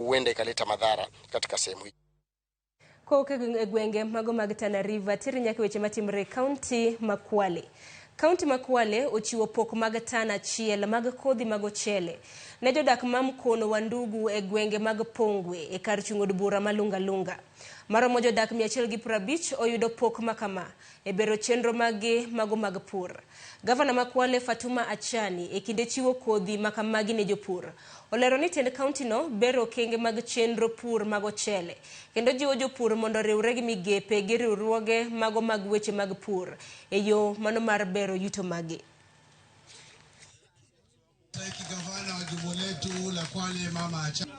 Huenda ikaleta madhara katika sehemu hii. Kowuok e gwenge mago mag Tana River teri nyaka weche matimore e kaunti ma Kwale. Kaunti ma Kwale ochiwo pok mag tan achiel mag kodhi mag ochele ne jodak ma Mkono wa Ndugu e gwenge mag Pongwe e kar chung' od bura ma Lunga Lunga. Maromo jodak 150 oyudo pok makama e bero chenro maggi mago mag pur. Gavana ma Kwale Fatuma Achani e kinde chiwo kodhi makamagi ne jopur olero ni tend kauntino bero okenge mag chenro pur mag ochele kendo jiwo jopur mondo oriwre gi migepe gi riwruoge mago mag weche mag pur e yo mano mar bero yuto maggi. Gavana wa jimbo letu la Kwale Mama Achani.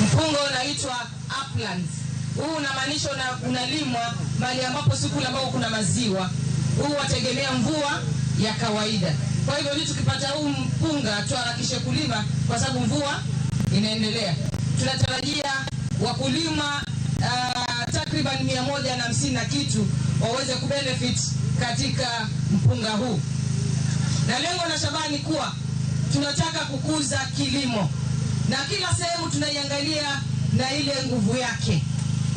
Mpunga unaitwa uplands. Huu unamaanisha unalimwa mahali ambapo si kule ambapo kuna maziwa. Huu wategemea mvua ya kawaida. Kwa hivyo ni tukipata huu mpunga tuharakishe kulima kwa sababu mvua inaendelea. Tunatarajia wakulima takriban 150 na kitu waweze kubenefit katika mpunga huu. Na lengo la shabaha ni kuwa tunataka kukuza kilimo na kila sehemu tunaiangalia na ile nguvu yake.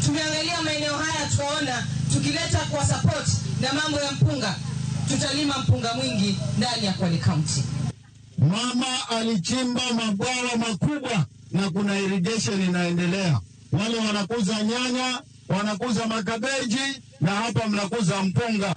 Tumeangalia maeneo haya tukaona tukileta kwa support na mambo ya mpunga tutalima mpunga mwingi ndani ya Kwale County. Mama alichimba mabwawa makubwa na kuna irrigation inaendelea. Wale wanakuza nyanya, wanakuza makabeji na hapa mnakuza mpunga.